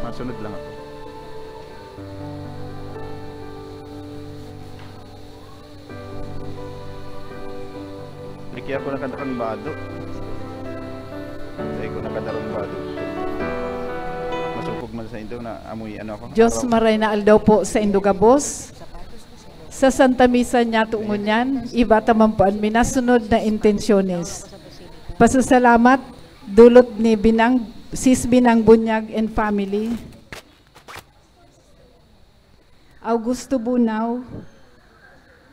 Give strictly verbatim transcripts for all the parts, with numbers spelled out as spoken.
Masunod lang ako. Liki ako nakadarang bado. Dai ko nakadarang bado. Masupog man sa indo na amoy ano ako. Diyos, maray na aldaw po sa indo gabos. Sa Santa Misa niyato ngunyan, iba ta man po an minasunod na intensyones. Pasasalamat, dulot ni Binang, Sis Binang Bunyag and family. Augusto Bunao,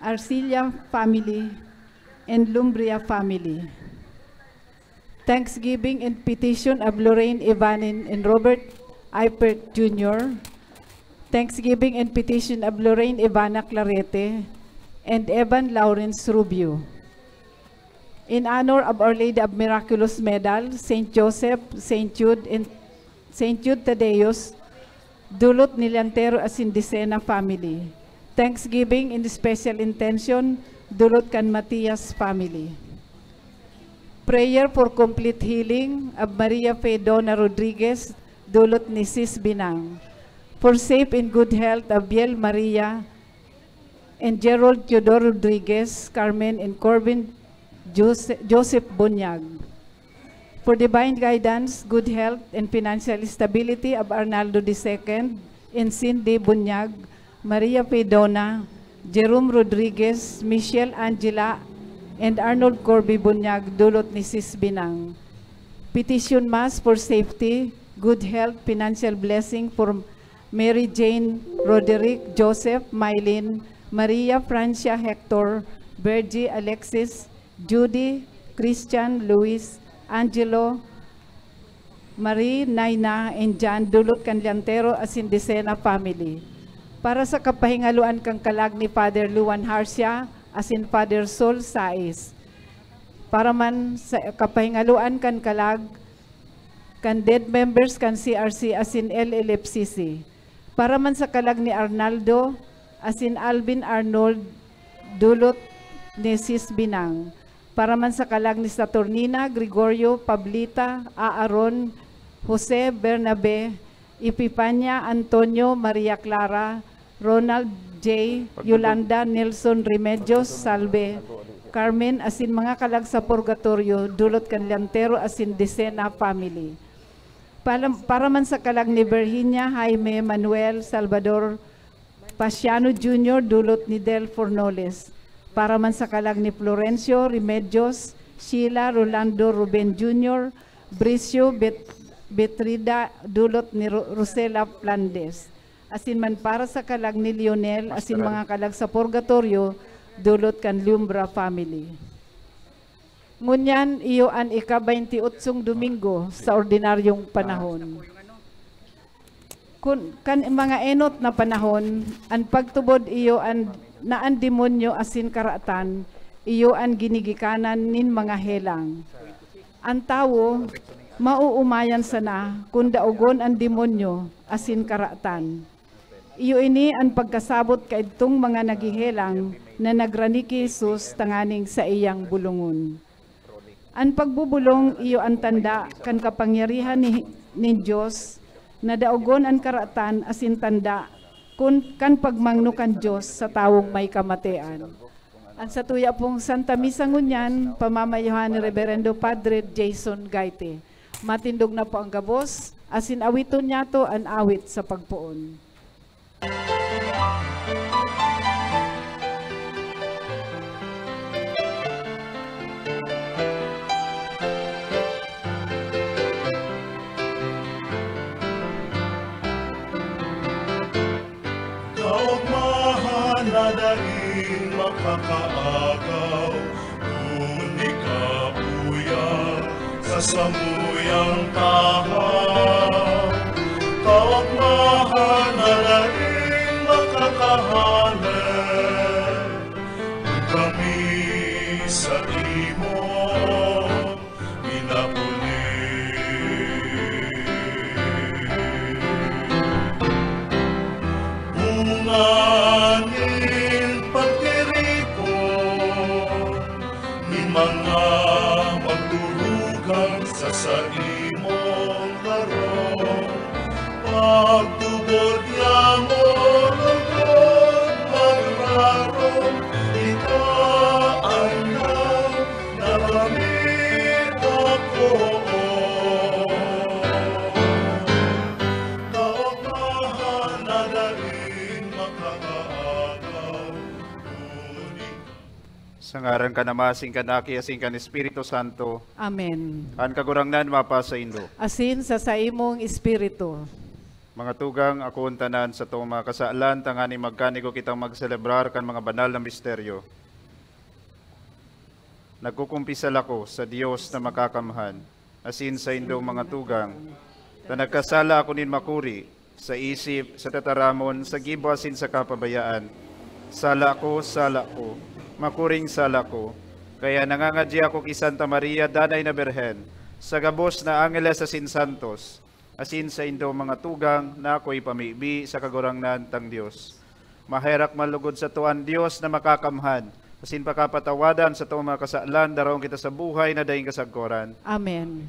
Arcilla family, and Lumbria family. Thanksgiving and petition of Lorraine Evanin and Robert Eipert Junior. Thanksgiving and petition of Lorraine Evana Clarete and Evan Lawrence Rubio. In honor of Our Lady of Miraculous Medal, Saint Joseph, Saint Jude, and Saint Jude Thaddeus, dulot ni Lantero asin Decena family. Thanksgiving in special intention, dulot kan Matias family. Prayer for complete healing of Maria Fe Dona Rodriguez, dulot ni Sis Binang. For safe and good health of Biel Maria and Gerald Theodore Rodriguez, Carmen and Corbin Jose-, Joseph Bunyag. For divine guidance, good health, and financial stability of Arnaldo the second and Cindy Bunyag, Maria Fe Dona, Jerome Rodriguez, Michelle Angela, and Arnold Corby Bunyag, dulot ni Sis Binang. Petition Mass for safety, good health, financial blessing for Mary Jane, Roderick, Joseph, Mylene, Maria, Francia, Hector, Virgie, Alexis, Judy, Christian, Luis, Angelo, Marie, Naina, and John, dulot kan Lantero asin Decena family. Para sa kapahingaloan kan kalag ni Father Luan Harcia asin Father Sol Sais. Para man sa kapahingaloan kan kalag kan dead members kan C R C asin L L F C C. Para man sa kalag ni Arnaldo asin Alvin Arnold, dulot ni Sis Binang. Para man sa kalag ni Saturnina, Gregorio, Pablita, Aaron, Jose, Bernabe, Epifania, Antonio, Maria Clara, Ronald J, Yolanda, Nelson, Remedios, Salve, Carmen, asin mga kalag sa purgatorio, dulot kan Lantero asin Decena family. Pala-, para man sa kalag ni Virginia, Jaime, Manuel, Salvador, Pasiano Junior, dulot ni Del Fornoles. Para man sa kalag ni Florencio, Remedios, Sheila, Rolando, Ruben Junior, Bricio, Bet-, Betrida, dulot ni Ro-, Rosela Flandes. Asin man para sa kalag ni Lionel, asin mga kalag sa purgatorio, dulot kan Lumbra family. Ngunyan, iyo an ika-baynti otsong Domingo sa ordinaryong panahon. Kun, kan mga enot na panahon, an pagtubod iyo an, na an demonyo asin karatan, iyo an ginigikanan nin mga helang. An tawo, maoomayan sana kun daogon an demonyo asin karatan. Iyo ini an pagkasabot kaidtong mga naghehelang na nagrani ki Jesus tanganing saiyang bolongon. An pagbobolong iyo an tanda kan kapangyarihan ni, nin Dios, na daogon an karatan asin tanda kun kan pagmangno kan Dios sa tawong may kamatian. An satuya pong Santa Misa ngunyan, pamamayohan ni Reberendo Padre Jason Gaite. Matindog na po ang gabos, asin awiton niyato an awit sa pagpoon. Kaogmahan na daing makakaagaw, kun ikabuya sa samuyang tahaw. Kaogmahan na daing makakahalep, kun kami sa imo minapuli. Bunga nin pagtiripon Sa imong harong, pagtubod niya mo lugod magrarom, ika an nagdara mi ako. Kaogmahan na daing makakaagaw, kundi Sa ngaran kan Ama, asin kan Aki, asin kan Espiritu Santo. Amen. An Kagurangnan mapasaindo. Asin sa saimong espiritu. Mga tugang, akoon tanan satong mga kasalan, tanganing magkanigo kitang magselebrar kan mga banal na misteryo. Nagkukumpisal ako sa Dios na makakamhan, asin saindong mga tugang, ta nagkasala ako nin makuri, sa isip, sa tataramon, sa gibo asin sa kapabayaan. Sala ko, sala ko, makuring sala ko. Kaya nangangadya ako ki Santa Maria, Danay na Birhen, sa gabos na angeles asin santos, asin saindong mga tugang na akoy pamibi sa Kagurangnan tang Dios. Maherak man lugod sato an Dios na makakamhan, asin pakapatawadan satong mga kasalan, daraon kita sa buhay na daing kasagkoran. Amen.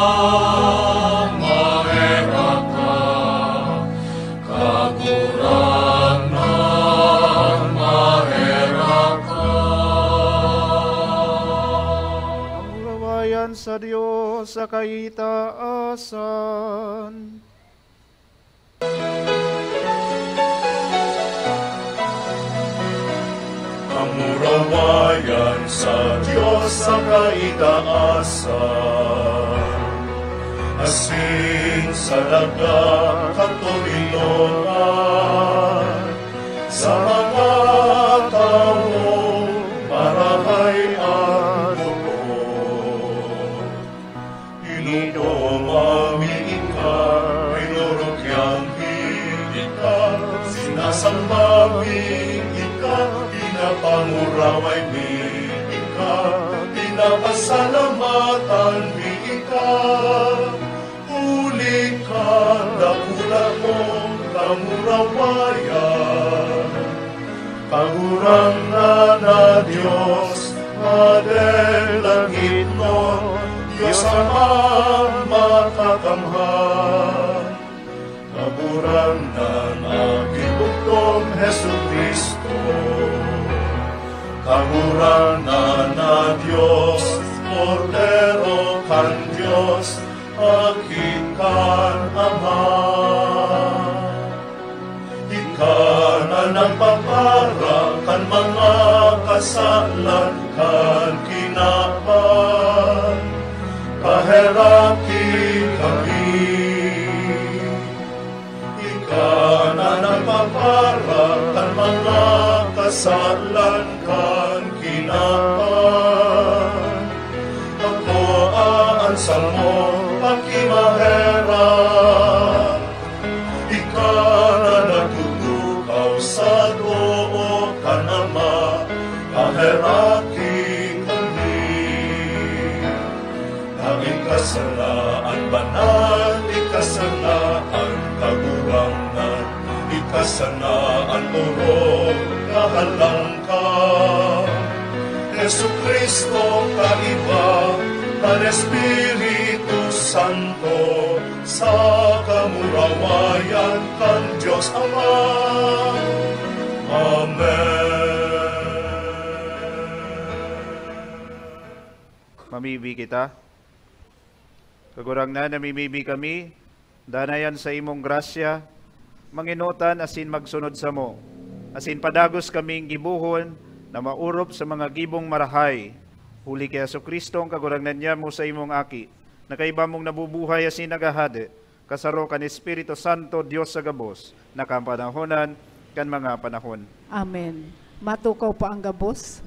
Kagurangnan, maherak ka. Kagurangnan, maherak ka. Ang urawayan sa Dios sa kaitaasan. Kamurawayan sa Dios sa kaitaasan, asin sa daga katoninongan sa mga tawong marahay an boot. Inooma mi ika, rinurukyang mi ika, sinasamba mi ika, pinapanguraway mi ika, pinapasalamatan mi ika, huli kan dakula mong kamurawayan. Kagurangnan na Dios, Maden langitnon, Dios Amang makakamhan. Kagurangnan na Aki bugtong Jesu-Cristo. Kagurangnan na Dios, Kordero kan Dios, Aki kan Ama. Ika na nagpapara kan mga kasalan kan kinaban, paheraki kami. Ika na nagpapara kan mga kasalan kan kinaban, akoa an samong pakimaherak. Ika na nagtutukaw sa too kan Ama, paheraki kami. Na ika sana an banal, ika sana an kagurangnan, ika sana an orog kahalangkahan. Jesu-Cristo, kaiba kan Espiritu Santo, sa kamurawayan kan Dios Ama. Amen. Mamibi kita. Kagurangnan, namimibi kami, danay an saimong grasya, mangenotan asin magsunod samo, asin padagos kaming gibohon na maorop sa mga gibong marahay, Huli ki Jesu-Cristo, an Kagurangnan nyamo, sa imong Aki, na kaiba mong nabubuhay asin naghahade, kasaro kan Espiritu Santo, Dios sa gabos, na kapanahonan kan mga panahon. Amen. Matukaw po ang gabos.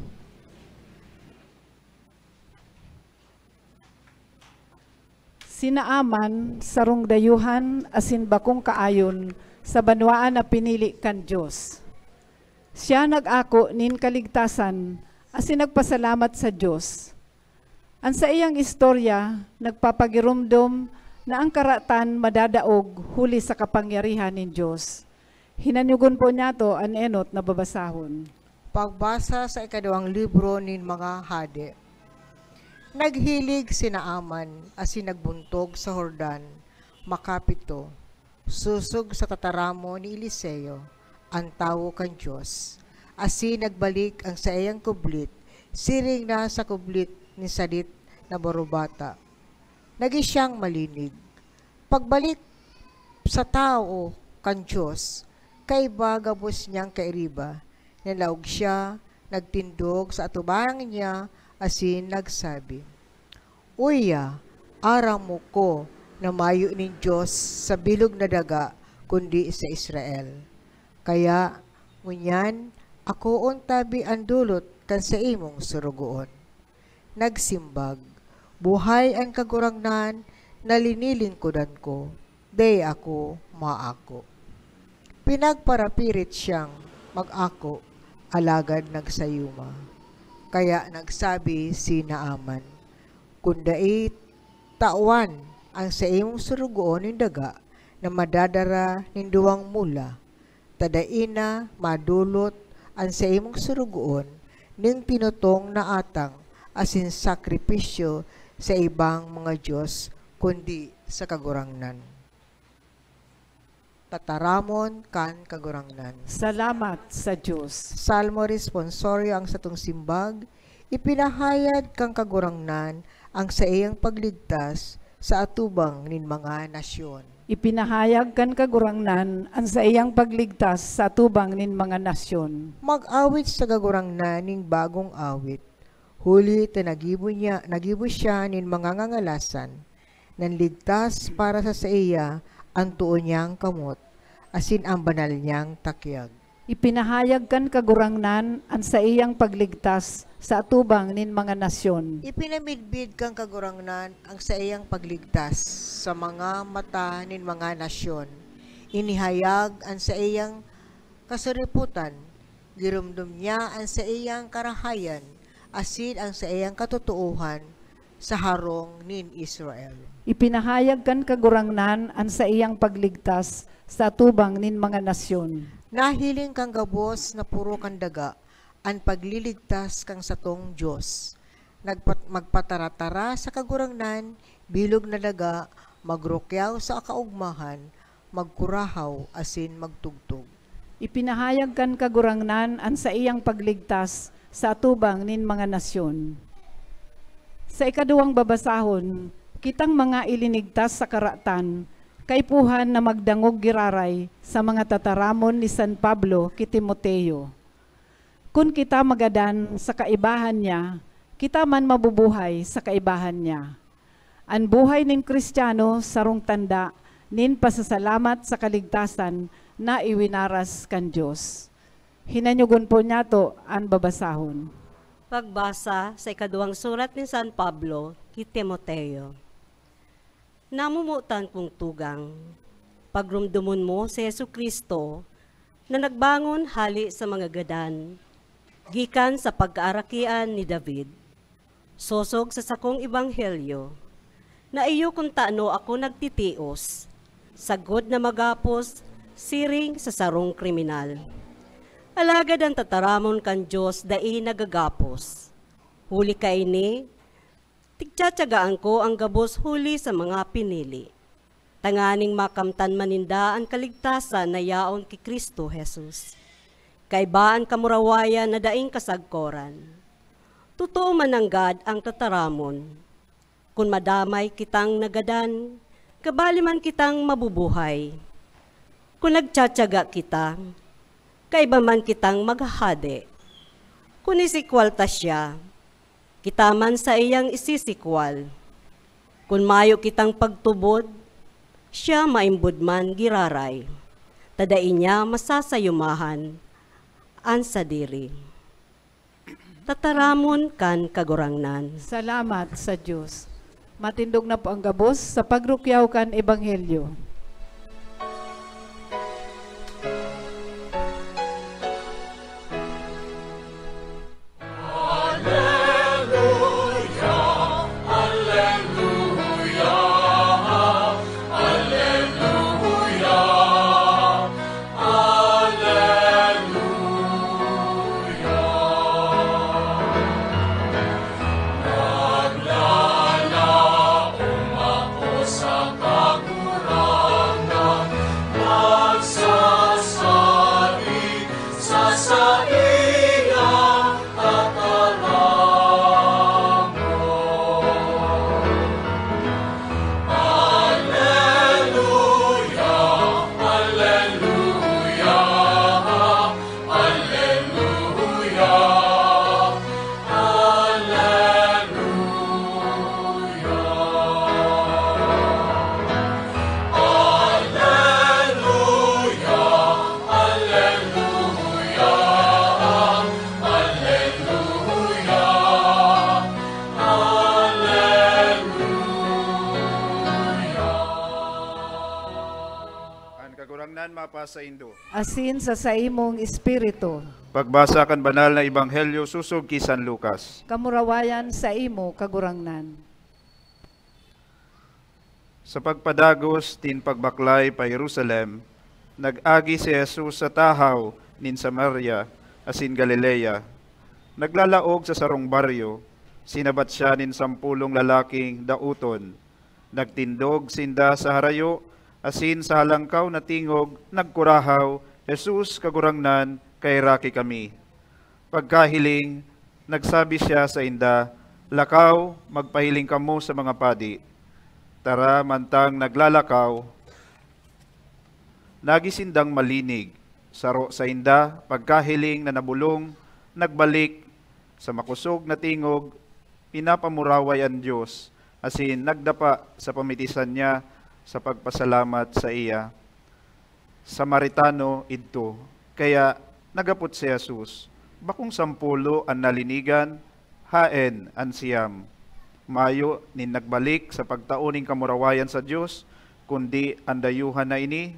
Si Naaman, sarong dayuhan asin bakong kaayon sa banwaan na pinili kan Dios. Siya nag-ako nin kaligtasan asin nagpasalamat sa Dios. An saiyang istorya nagpapagiromdom na ang karatan madadaog huli sa kapangyarihan nin Dios. Hinanyogon po niyato an enot na babasahon. Pagbasa sa ikaduwang libro nin mga Hade. Naghilig si Naaman asin nagbuntog sa Jordan, makapito, sosog sa tataramon ni Eliseo, an tawo kan Dios, asin nagbalik an saiyang kublit siring na sa kublit nin sadit na barubata. Nagin siyang malinig. Pagbalik sa tawo kan Dios, kaiba gabos niyang kairiba. Nalaog siya, nagtindog sa atubang niya, asin nagsabi, "Uya, aram mo ko na mayo nin Dios sa bilog na daga kundi sa Israel. Kaya, ngunyan, akoon tabi an dolot kan saimong sorogoon." Nagsimbag, "Buhay an Kagurangnan na linilingkodan ko, dai ako maako." Pinagparapirit siyang mag-ako, alagad nagsayuma. Kaya nagsabi si Naaman, "Kun dai, tawan an saimong sorogoon nin daga na madadara nin duwang mula, ta dai na madolot an saimong sorogoon nin tinutong na atang asin sakripisyo sa ibang mga dios, kundi sa Kagurangnan." Tataramon kan Kagurangnan. Salamat sa Dios. Salmo Responsorio. Ang satong simbag, ipinahayag kan Kagurangnan ang saiyang pagligtas sa atubang nin mga nasyon. Ipinahayag kan Kagurangnan an saiyang pagligtas sa atubang nin mga nasyon. Mag-awit sa Kagurangnan nin bagong awit, huli ta nagibo niya, nagibo siya nin mga ngangalasan. Nanligtas para sa saiya an too niyang kamot asin an banal niyang takyag. Ipinahayag kan Kagurangnan an saiyang pagligtas sa atubang nin mga nasyon. Ipinamidbid kan Kagurangnan ang saiyang pagligtas sa mga mata nin mga nasyon. Inihayag an saiyang kasuripotan, giromdom niya an saiyang karahayan, asin an saiyang katotoohan sa harong nin Israel. Ipinahayag kan Kagurangnan an saiyang pagligtas sa atubang nin mga nasyon. Nahiling kan gabos na poro kan daga an pagliligtas kan satong Dios. Nagpat-, magpataratara sa Kagurangnan, bilog na daga, magrukyaw sa kaogmahan, magkurahaw asin magtugtog. Ipinahayag kan Kagurangnan an saiyang pagligtas sa atubang nin mga nasyon. Sa ikaduwang babasahon, kitang mga ilinigtas sa karatan, kaipuhan na magdangog giraray sa mga tataramon ni San Pablo ki Timoteo. Kun kita magadan sa kaibahan niya, kita man mabubuhay sa kaibahan niya. An buhay nin Cristiano sarong tanda nin pasasalamat sa kaligtasan na iwinaras kan Dios. Hinanyogon po niyato an babasahon. Pagbasa sa ikaduwang surat ni San Pablo ki Timoteo. Namomotan kong tugang, pagromdomon mo si Jesu-Cristo na nagbangon hale sa mga gadan, gikan sa pagkaarakian ni David, sosog sa sakong ebanghelyo, na iyo kun tano ako nagtitios, sagkod na magapos siring sa sarong kriminal. Alagad an tataramon kan Dios dai nagagapos. Huli kaini, tigtsatsagaan ko an gabos huli sa mga pinili, tanganing makamtan man ninda an kaligtasan na yaon ki Cristo Jesus, kaiba an kamurawayan na daing kasagkoran. Totoo man nanggad ang tataramon, kun madamay kitang nagadan, kabali man kitang mabubuhay. Kun nagtsatsaga kita, kaiba man kitang maghahade. Kun isikwal ta siya, Kita man saiyang isisikwal. Kun mayo kitang pagtubod, siya maimbod man giraray, ta dai niya masasayumahan an sadiri. Tataramon kan Kagurangnan. Salamat sa Dios. Matindog na po ang gabos sa pagrukyaw kan Ebanghelyo. An Kagurangnan mapasaindo. Asin sa saimong espiritu. Pagbasa kan Banal na Ebanghelyo sosog ki San Lucas. Kamurawayan saimo, Kagurangnan. Sa pagpadagos nin pagbaklay pa Jerusalem, nag-agi si Jesus sa tahaw nin Samaria asin Galilea. Naglalaog sa sarong baryo, sinabat siya nin sampolong lalaking daoton. Nagtindog sinda sa harayo, asin sa halangkaw na tingog nagkurahaw, "Jesus, Kagurangnan, kaheraki kami!" Pagkahiling, nagsabi siya sainda, "Lakaw, magpahiling kamo sa mga padi." Tara, mantang naglalakaw, nagi sindang malinig. Saro sainda, pagkahiling na nabolong, nagbalik sa makosog na tingog, pinapamuraway an Dios, asin nagdapa sa pamitisan niya sa pagpasalamat saiya. Samaritano idto. Kaya naghapot si Jesus, "Bakong sampolo an nalinigan? Haen an siyam?" Mayo nin nagbalik sa pagtao nin kamurawayan sa Dios, kundi an dayuhan na ini.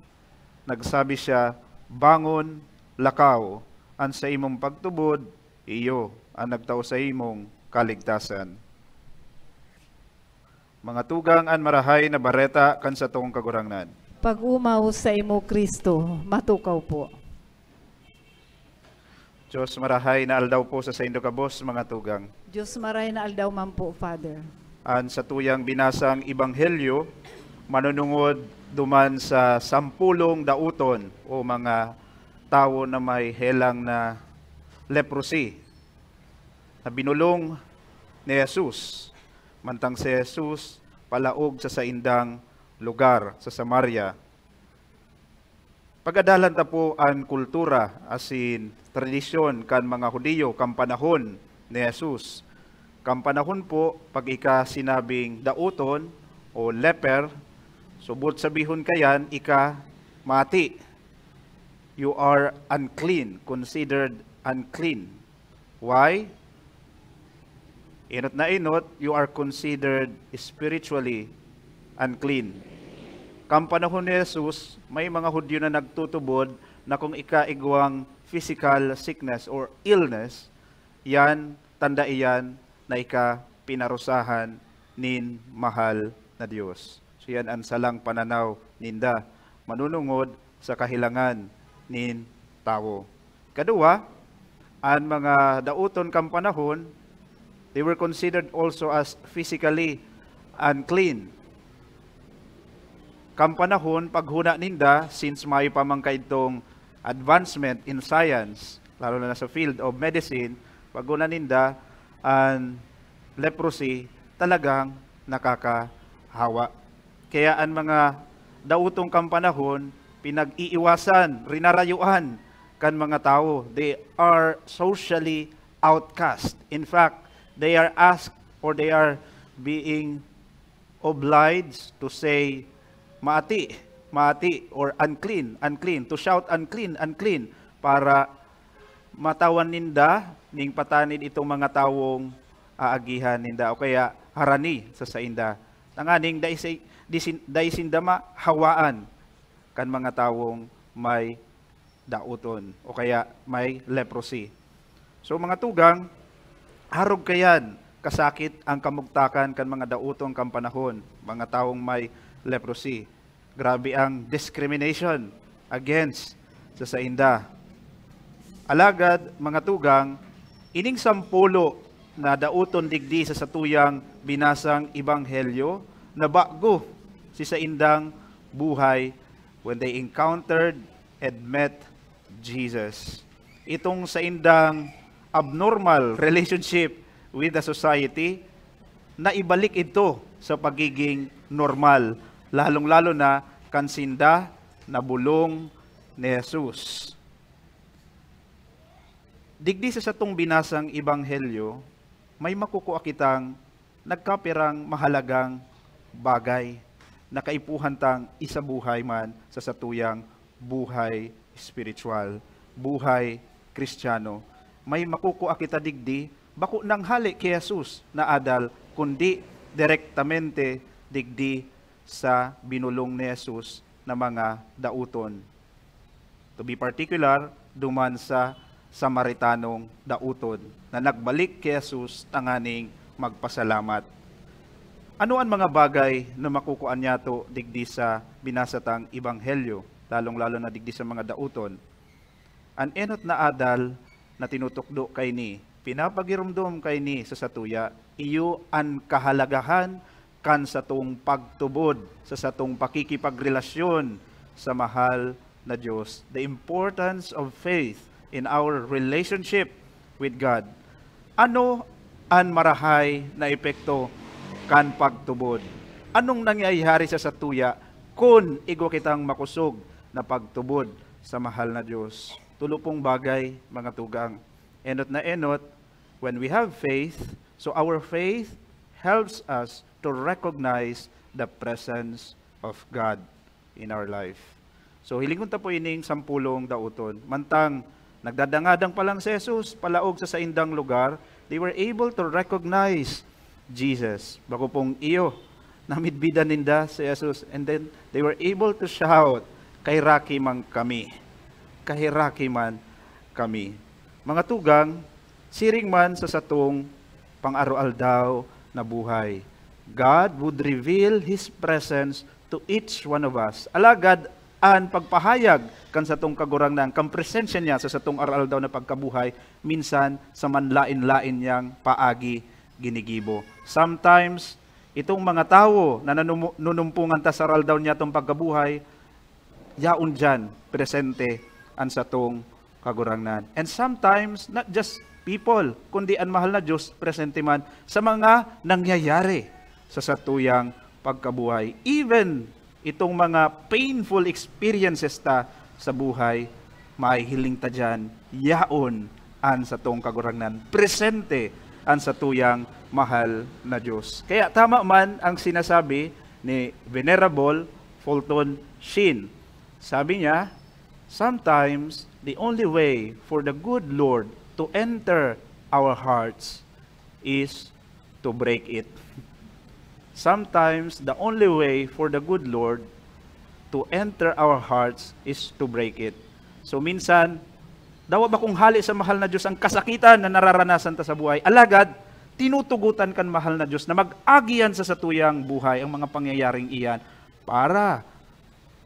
Nagsabi siya, "Bangon, lakaw, an saimong pagtubod, iyo an nagtao saimong kaligtasan." Mga tugang, an Marahay na Bareta kan satong Kagurangnan. Pag-omaw saimo, Cristo. Matukaw po. Dios, marahay na aldaw po sa saindo gabos, mga tugang. Dios, marahay na aldaw man po, Father. An satuyang binasang ebanghelyo manunungod duman sa sampolong daoton o mga tawo na may helang na leprosy na binolong ni Jesus, mantang si Jesus palaog sa saindang lugar sa Samaria. Pag-adalan ta po an kultura asin tradisyon kan mga Hudiyo kan panahon ni Jesus. Kan panahon po, pag ika sinabing daoton o leper, subot sabihon kaiyan, ika mati. You are unclean, considered unclean. Why? Enot na enot, you are considered spiritually unclean. Kan panahon ni Jesus, may mga Judio na nagtutubod na kung ika igwang physical sickness or illness, yan, tanda iyan na ika pinarusahan nin mahal na Dios. So, yan an salang pananaw ninda manunungod sa kahelangan nin tawo. Kadua, an mga daoton kan panahon, they were considered also as physically unclean. Kan panahon, paghona ninda, since mayo pa man kaidtong advancement in science, lalo na sa field of medicine, paghona ninda, an leprosy talagang nakakahawa. Kaya an mga daoton kan panahon, pinag-iiwasan, rinarayuan kan mga tawo. They are socially outcast. In fact, they are asked or they are being obliged to say, "Maati, maati," or "Unclean, unclean," to shout, "Unclean, unclean," para matawan ninda ning patanid itong mga tawong aagihan ninda o kaya harani sa sainda. Tanganing dai, si- di sin- dai sinda mahawaan kan mga tawong may daoton o kaya may leprosy. So, mga tugang, arog kayan kasakit ang kamugtakan kan mga daoton kan panahon, mga tawong may leprosy. Grabe ang discrimination against sa sainda. Alagad, mga tugang, ining sampulo na daoton digdi sa satuyang binasang ebanghelyo, nabago si saindang buhay when they encountered and met Jesus. Itong saindang abnormal relationship with the society, naibalik ito sa pagiging normal, lalong-lalo na kan sinda nabolong ni Jesus. Digdi sa satong binasang ebanghelyo, may makukua kitang nagkapirang mahalagang bagay na kaipuhan tang isabuhay man sa satuyang buhay espiritual, buhay Kristiyano. May makukua kita digdi, bako nang hale ki Jesus na adal, kundi direktamente digdi sa binolong ni Jesus na mga daoton. To be particular, duman sa Samaritanong daoton na nagbalik ki Jesus tanganing magpasalamat. Ano an mga bagay na makukuan niyato digdi sa binasa tang ebanghelyo, lalong-lalo na digdi sa mga daoton? An enot na adal na tinutukdo kaini, pinapagiromdom kaini sa satuya, iyo an kahalagahan kan satong pagtubod sa satong pakikipagrelasyon sa mahal na Dios. The importance of faith in our relationship with God. Ano an marahay na epekto kan pagtubod? Anong nangyayari sa satuya kun igwa kitang makosog na pagtubod sa mahal na Dios? Tulo pong bagay, mga tugang. Enot na enot, when we have faith, so our faith helps us to recognize the presence of God in our life. So, hilingon ta po ining sampulong daoton. Mantang nagdadangadang pa lang si Jesus palaog sa saindang lugar, they were able to recognize Jesus. Bako pong iyo, namidbidan ninda si Jesus, and then they were able to shout, "Kaheraki man kami! Kaheraki man kami!" Mga tugang, siring man sa satong pang-aroaldaw na buhay, God would reveal His presence to each one of us. Alagad, an pagpahayag kan satong Kagurangnan, kan presensya niya sa satong aroaldaw na pagkabuhay, minsan sa manlaen-laen niyang paagi ginigibo. Sometimes, itong mga tawo na nanumu-, nunumpungan ta sa aroaldaw niyatong pagkabuhay, yaon diyan presente an satong Kagurangnan. And sometimes, not just people, kundi an mahal na Diyos presente man sa mga nangyayari sa satuyang pagkabuhay. Even itong mga painful experiences ta sa buhay, mahihiling ta diyan, yaon an satong Kagurangnan. Presente an satuyang mahal na Diyos. Kaya tama man ang sinasabi ni Venerable Fulton Sheen. Sabi niya, "Sometimes, the only way for the good Lord to enter our hearts is to break it." Sometimes, the only way for the good Lord to enter our hearts is to break it. So, minsan, dawa bakong hale sa mahal na Diyos ang kasakitan na nararanasan ta sa buhay. Alagad, tinutugutan kan mahal na Diyos na mag-agi yan sa satuyang buhay, ang mga pangyayaring iyan, para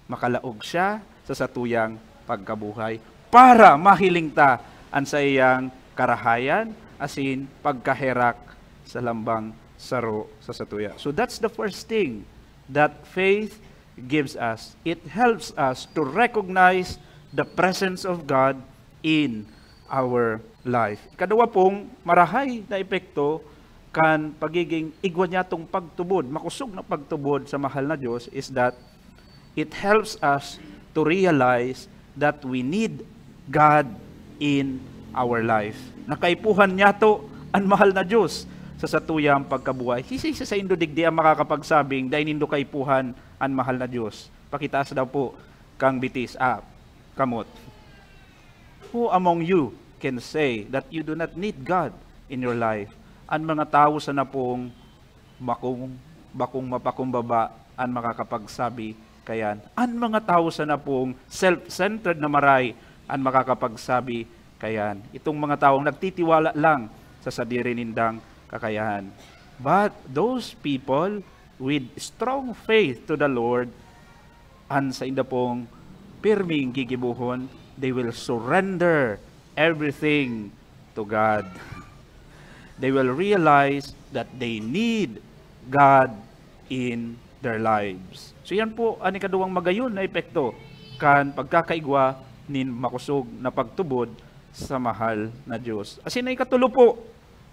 makalaog siya sa satuyang pagkabuhay, para mahiling ta an saiyang karahayan asin pagkaherak sa lambang saro sa satuya. So that's the first thing that faith gives us. It helps us to recognize the presence of God in our life. Ikaduwa pong marahay na epekto kan pagiging igwa niyatong pagtubod, makosog na pagtubod sa mahal na Diyos is that it helps us to realize that we need God in our life. Nakaipuhan niyato an mahal na Diyos sa satuyang pagkabuhay. Sisay sa saindo digdi ang makakapagsabing dai nindo kaipuhan an mahal na Dios? Pakitaas daw po kang bitis, ah, kamot. Who among you can say that you do not need God in your life? An mga tawo sana pong bakong, bakong mapakumbaba an makakapagsabi kayan. An mga tawo sana pong self-centered na maray an makakapagsabi kayan. Itong mga tawong nagtitiwala lang sa sadiri nindang kakayahan. But those people with strong faith to the Lord, an sainda pong pirming gigibohon, they will surrender everything to God. They will realize that they need God in their lives. So yan po an ikaduwang magayon na epekto kan pagkakaigwa nin makosog na pagtubod sa mahal na Dios. Asin na ikatulo po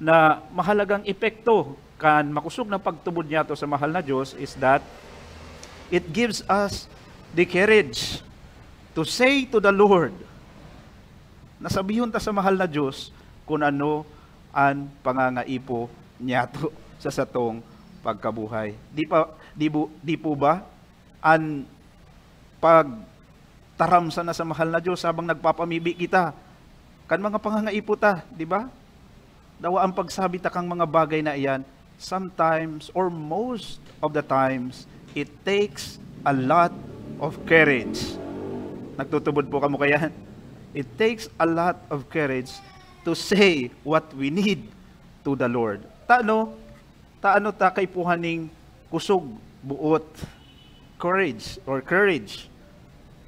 na mahalagang epekto kan makosog na pagtubod niyato sa mahal na Dios is that it gives us the courage to say to the Lord, nasabihon ta sa mahal na Dios kun ano an pangangaipo niyato sa satong pagkabuhay. Di pa, di bu-, di po ba an pagtaram sana sa mahal na Dios habang nagpapamibi kita kan mga pangangaipo ta, di ba? Dawa ang pagsabi ta kang mga bagay na iyan, sometimes or most of the times, it takes a lot of courage. Nagtutubod po kamo kayan? It takes a lot of courage to say what we need to the Lord. Tano, tano ta kaipuhan ning kusog, buot, courage or courage,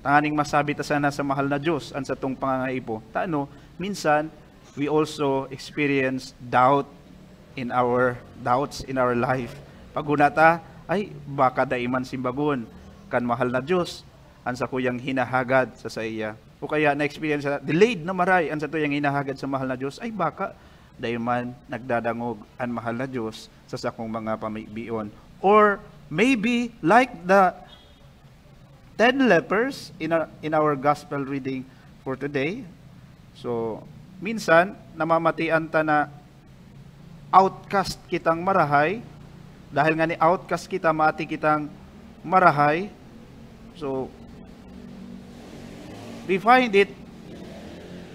tanganing masabi ta sana sa mahal na Dios an satong pangangaipo. Tano, minsan, we also experience doubt in our, doubts in our life. Paghuna ta, "Ay, baka dai man simbagon kan mahal na Dios an sakuyang hinahagad sa saiya." O kaya na-experience na delayed na maray an satuyang hinahagad sa mahal na Dios, "Ay, baka dai man nagdadangog an mahal na Dios sa sakong mga pamibion." Or maybe, like the ten lepers in our, in our gospel reading for today. So, minsan, namamatian ta na outcast kitang marahay. Dahil nga ni outcast kita, mati kitang marahay. So, we find it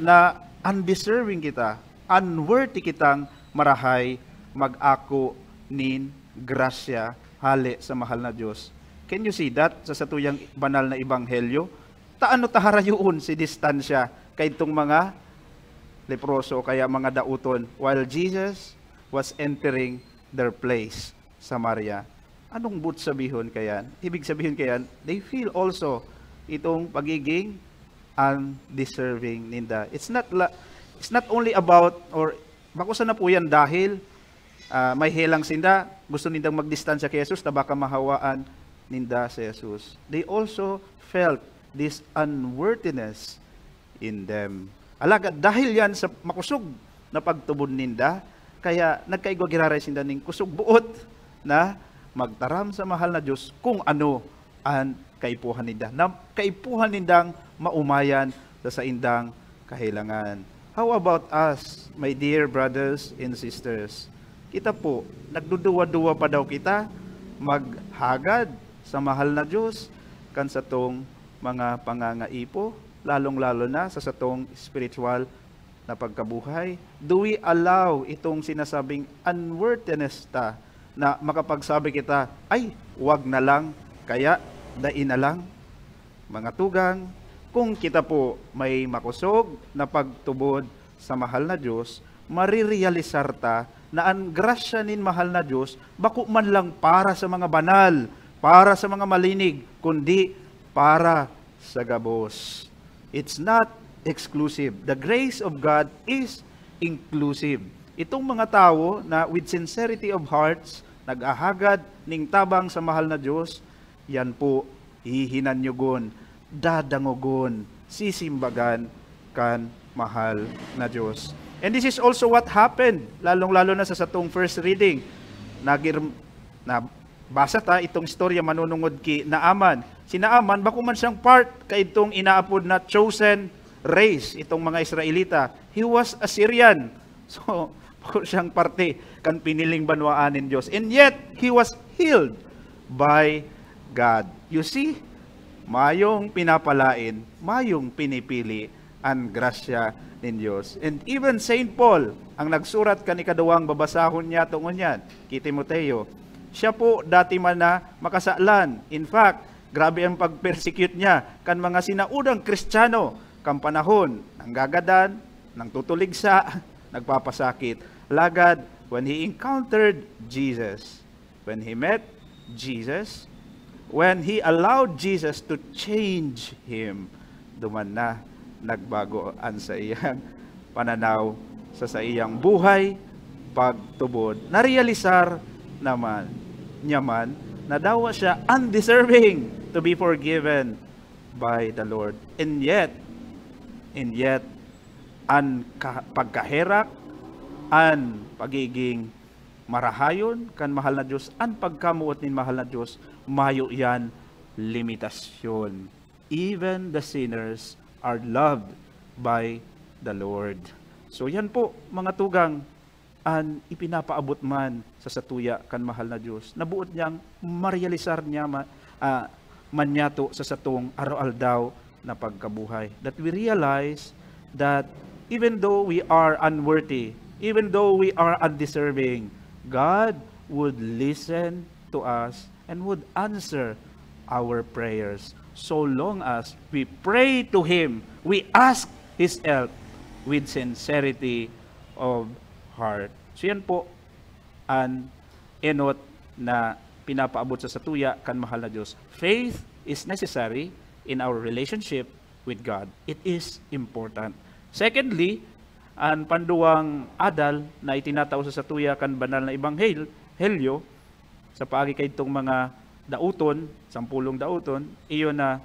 na undeserving kita, unworthy kitang marahay mag-ako nin grasya hale sa mahal na Dios. Can you see that sa satuyang banal na ebanghelyo? Taano ta harayoon si distansya kaidtong mga leproso o kaya mga daoton while Jesus was entering their place, Samaria? Anong boot sabihon kayan? Ibig sabihin kayan, they feel also itong pagiging undeserving ninda. It's not la-, it's not only about, or bako sana po yan dahil, ah, may helang sinda, gusto nindang magdistansya kay Jesus na baka mahawaan ninda si Jesus. They also felt this unworthiness in them. Alagad dahil yan sa makusog na pagtubod ninda, kaya nagkaigwa giraray sinda ning kusog buot na magtaram sa mahal na Dios kung ano an kaipuhan ninda, na kaipuhan nindang maomayan sa saindang kahelangan. How about us, my dear brothers and sisters? Kita po, nagduduwa-duwa pa daw kita maghagad sa mahal na Dios kan satong mga pangangaipo, lalong-lalo na sa satong spiritual na pagkabuhay? Do we allow itong sinasabing unworthiness ta na makapagsabi kita, "Ay, wag na lang, kaya dai na lang"? Mga tugang, kung kita po may makosog na pagtubod sa mahal na Dios, marirealisar ta na an grasya nin mahal na Dios bako man lang para sa mga banal, para sa mga malinig, kundi para sa gabos. It's not exclusive. The grace of God is inclusive. Itong mga tawo na with sincerity of hearts, nag-ahagad ning tabang sa mahal na Dios, yan po, hihinanyugon, dadangogon, sisimbagan kan mahal na Dios. And this is also what happened, lalong-lalo na sa satong first reading. Nagir-, na, basa ta itong istorya manunungod ki Naaman. Si Naaman, bako man siyang part kaidtong inaapod na chosen race, itong mga Israelita. He was a Syrian. So, Bako siyang parte kan piniling banwaan nin Dios. And yet, he was healed by God. You see, mayong pinapalain, mayong pinipili an grasya nin Dios. And even Saint Paul, ang nagsurat kan ikaduwang babasahon niya tungod niyan, ki Timoteo, siya po dati man na makasalan. In fact, grabe ang pag-persecute niya kan mga sinaunang Kristiyano kan panahon, nanggagadan, nangtutuligsa, nagpapasakit. Lagad, when he encountered Jesus, when he met Jesus, when he allowed Jesus to change him, duman na nagbago an saiyang pananaw sa saiyang buhay, pagtubod. Narealisar naman niya man na dawa siya undeserving to be forgiven by the Lord. And yet, and yet, an ka-, pagkaherak, an pagiging marahayon kan mahal na Dios, an pagkamoot nin mahal na Dios, mayo yan limitasyon. Even the sinners are loved by the Lord. So yan po, mga tugang, an ipinapaabot man sa satuya kan mahal na Dios, na boot niyang marealisar niya ma-, ah, man niyato sa satong araw-aldaw na pagkabuhay. That we realize that even though we are unworthy, even though we are undeserving, God would listen to us and would answer our prayers so long as we pray to Him, we ask His help with sincerity of heart. So yan po an enot na pinapaabot sa satuya kan mahal na Dios. Faith is necessary in our relationship with God. It is important. Secondly, an panduwang adal na itinatao sa satuya kan banal na ebanghelyo, sa paagi kaidtong mga daoton, sampolong daoton, iyo na,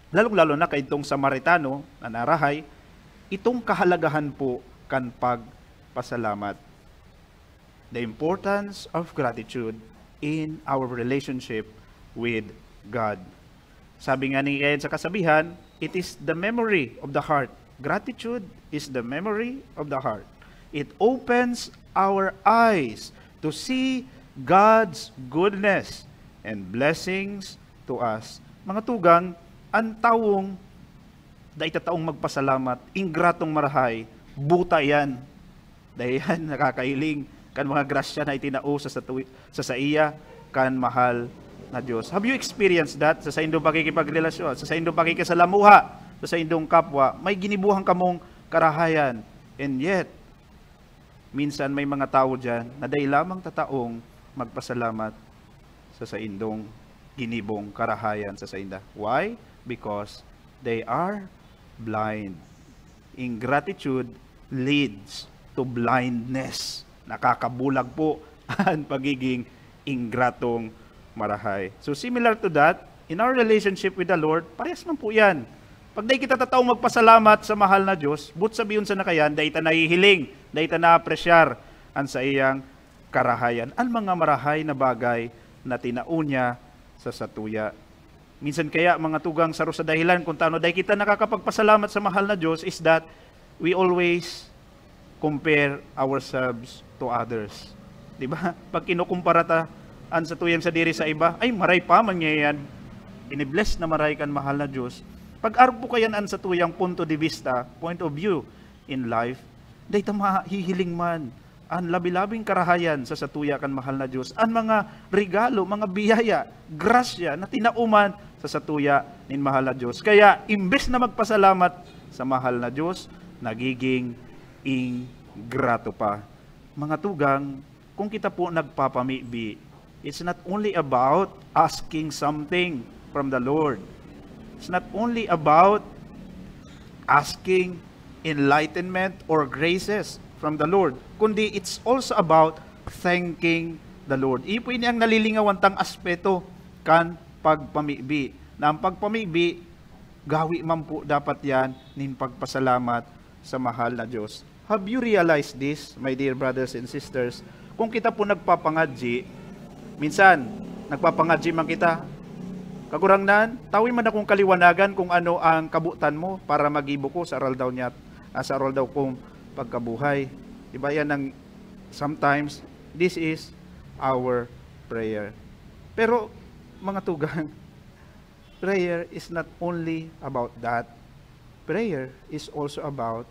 lalong-lalo na kaidtong Samaritano na narahay, itong kahalagahan po kan pagpasalamat. The importance of gratitude in our relationship with God. Sabi nga ni Ian sa kasabihan, it is the memory of the heart. Gratitude is the memory of the heart. It opens our eyes to see God's goodness and blessings to us. Mga tugang, an tawong dai tataong magpasalamat, ingratong marahay, buta yan. Dai yan nakakahiling kan mga grasya na itinao sa, sa, sa saiya kan mahal na Dios. Have you experienced that sa saindong pakikipagrelasyon, sa saindong pakikisalamuha, sa saindong kapwa? May ginibuhan kamong karahayan. And yet, minsan may mga tawo diyan na dai lamang tataong magpasalamat sa saindong ginibong karahayan sa sainda. Why? Because they are blind. Ingratitude leads to blindness. Nakakabulag po an pagiging ingratong marahay. So similar to that, in our relationship with the Lord, parehas man po yan. Pag dai kita tataong magpasalamat sa mahal na Dios, but sabihon sana kayan, dai ta nahihiling, dai ta naapresyar an saiyang karahayan, an mga marahay na bagay na tinao niya sa satuya. Minsan kaya, mga tugang, saro sa dahilan kung tano dai kita nakakapagpasalamat sa mahal na Dios is that we always compare ourselves to others. Di ba? Pag kinukumpara ta an satuyang sadiri sa iba, "Ay, maray pa man niya yan. Ini-bless na maray kan mahal na Dios." Pag arog po kayan an satuyang punto de vista, point of view in life, dai ta mahihiling man an labi-labing karahayan sa satuya kan mahal na Dios, an mga regalo, mga biyaya, grasya na tinao man sa satuya nin mahal na Dios. Kaya, imbes na magpasalamat sa mahal na Dios, nagiging ingrato pa. Mga tugang, kung kita po nagpapamibi, it's not only about asking something from the Lord. It's not only about asking enlightenment or graces from the Lord, kundi it's also about thanking the Lord. Iyo po ini ang nalilingawan tang aspeto kan pagpamibi. Na ang pagpamibi, gawi man po dapat yan nin pagpasalamat sa mahal na Dios. Have you realized this, my dear brothers and sisters? Kung kita po nagpapangadyi, minsan, nagpapangadyi man kita, "Kagurangnan, tawi man akong kaliwanagan kung ano ang kabutan mo para magibo ko sa aroaldaw niya, ah, sa aroaldaw kong pagkabuhay." Di ba yan ang Sometimes, this is our prayer. Pero, mga tugang, prayer is not only about that. Prayer is also about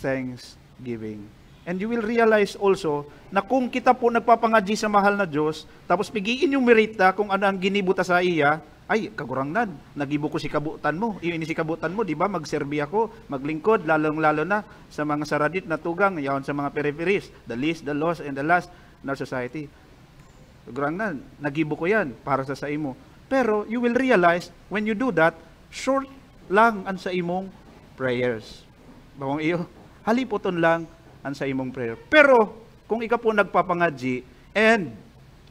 thanksgiving. And you will realize also na kung kita po nagpapangadyi sa mahal na Diyos, tapos pig-i-enumerate ta kung ano ang ginibo ta sa iya, "Ay, Kagurangnan, nagibo ko si kabotan mo." Iyo ini si kabotan mo, di ba? Magserbi ako, maglingkod, lalong-lalo na sa mga saradit na tugang, yaon sa mga peripheries, the least, the lost, and the last in our society. "Kagurangnan, nagibo ko yan para sa saimo." Pero you will realize, when you do that, short lang ang sa imong prayers. Bawang iyo, halipoton lang ang sa imong prayer. Pero, kung ika po nagpapangadyi, and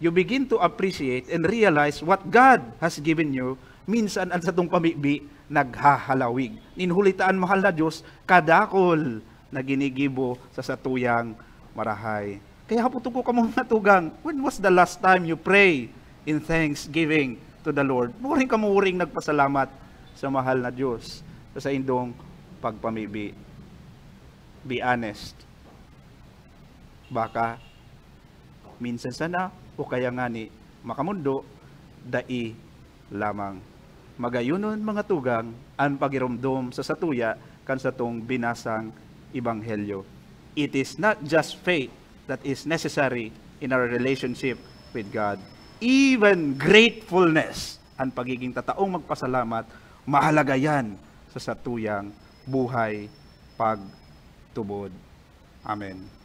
you begin to appreciate and realize what God has given you, minsan ang satong pamibi naghahalawig. Nin huli ta an mahal na Diyos, kadakol na ginigibo sa satuyang marahay. Kaya hapoton ko kamo, mga tugang, when was the last time you pray in thanksgiving to the Lord? Muring kamo uring nagpasalamat sa mahal na Diyos sa saindong pagpamibi. Be honest. Baka minsan sana, o kaya ngani makamondo, dai lamang. Magayonon, mga tugang, an pagiromdom sa satuya kan satong binasang ebanghelyo. It is not just faith that is necessary in our relationship with God. Even gratefulness, an pagiging tataong magpasalamat, mahalaga yan sa satuyang buhay pagtubod. Amen.